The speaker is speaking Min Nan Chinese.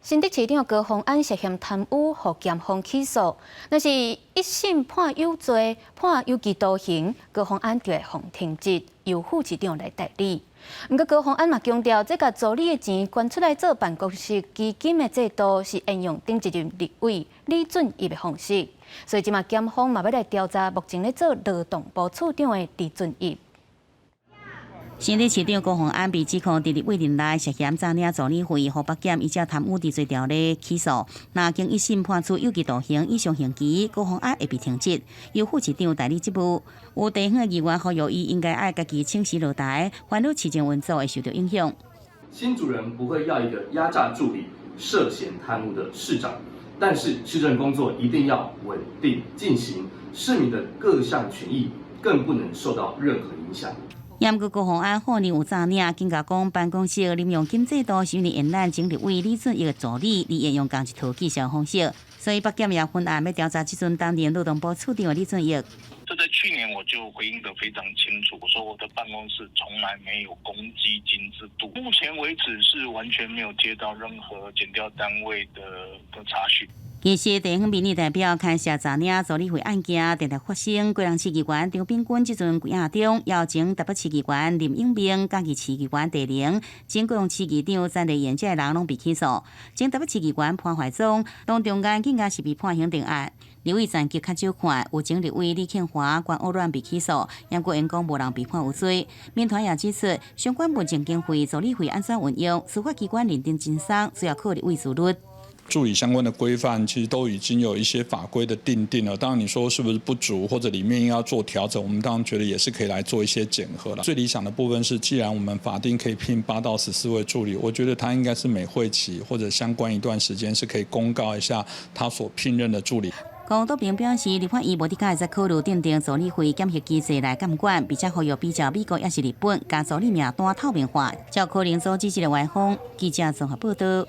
新竹市長高虹安涉嫌貪污，予檢方起訴。若是一審判有罪，判有期徒刑，高虹安就會予停職，由副市長來代理。毋過高虹安嘛強調，這共助理的錢捐出來做辦公室基金的制度是沿用頂一任立委李俊逸的方式，所以這馬檢方嘛欲來調查目前咧做勞動部次長的李俊逸。新竹市長高虹安被指控佇立委任內涉嫌詐領助理費，予北檢依照貪污治罪條例起訴。若經一審判處有期徒刑以上刑期，高虹安會被停職，由副市長代理職務。有地方的議員呼籲伊應該愛家己請辭落台，煩惱市政運作會受到影響。新竹人不會要一個壓榨助理、涉嫌貪污的市長，但是市政工作一定要穩定進行，市民的各項權益更不能受到任何影響。毋過高虹安否認有詐領，警告講辦公室任用金制度是因為延攬前立委李俊逸的助理，而沿用仝一套計算方式，所以北檢也分案欲調查這陣擔任勞動部次長的李俊逸。這在去年我就回應得非常清楚，我說我的辦公室從來沒有公積金制度，目前為止是完全沒有接到任何檢調單位的查詢。其實地方民意代表牽涉詐領助理費案件，定定發生。基隆市議員張秉勛這陣關押中，邀前台北市議員林永明、嘉義市議員鄭玲、前高雄市議長詹麗妍這个人攏被起訴。前台北市議員潘懷宗、唐仲安更加是被判刑定案。立委層級較少看，有前立委李慶華、關歐亂被起訴，毋過𪜶講無人被判有罪。民團也指出，相關行政經費、助理費按怎運用，司法機關認定真鬆，需要靠立委自律。助理相關的規範其實都已經有一些法規的訂定了。當然你說是不是不足，或者裡面應該要做調整，我們當然覺得也是可以來做一些檢核了。最理想的部分是，既然我們法定可以聘8到14位助理，我覺得他應該是每會期或者相關一段時間是可以公告一下他所聘任的助理。龔篤平表示，立法院無得會使考慮訂定助理費檢核機制來監管，並且呼籲比照美國抑是日本，共助理名單透明化，才有可能阻止這个歪風。記者綜合報道。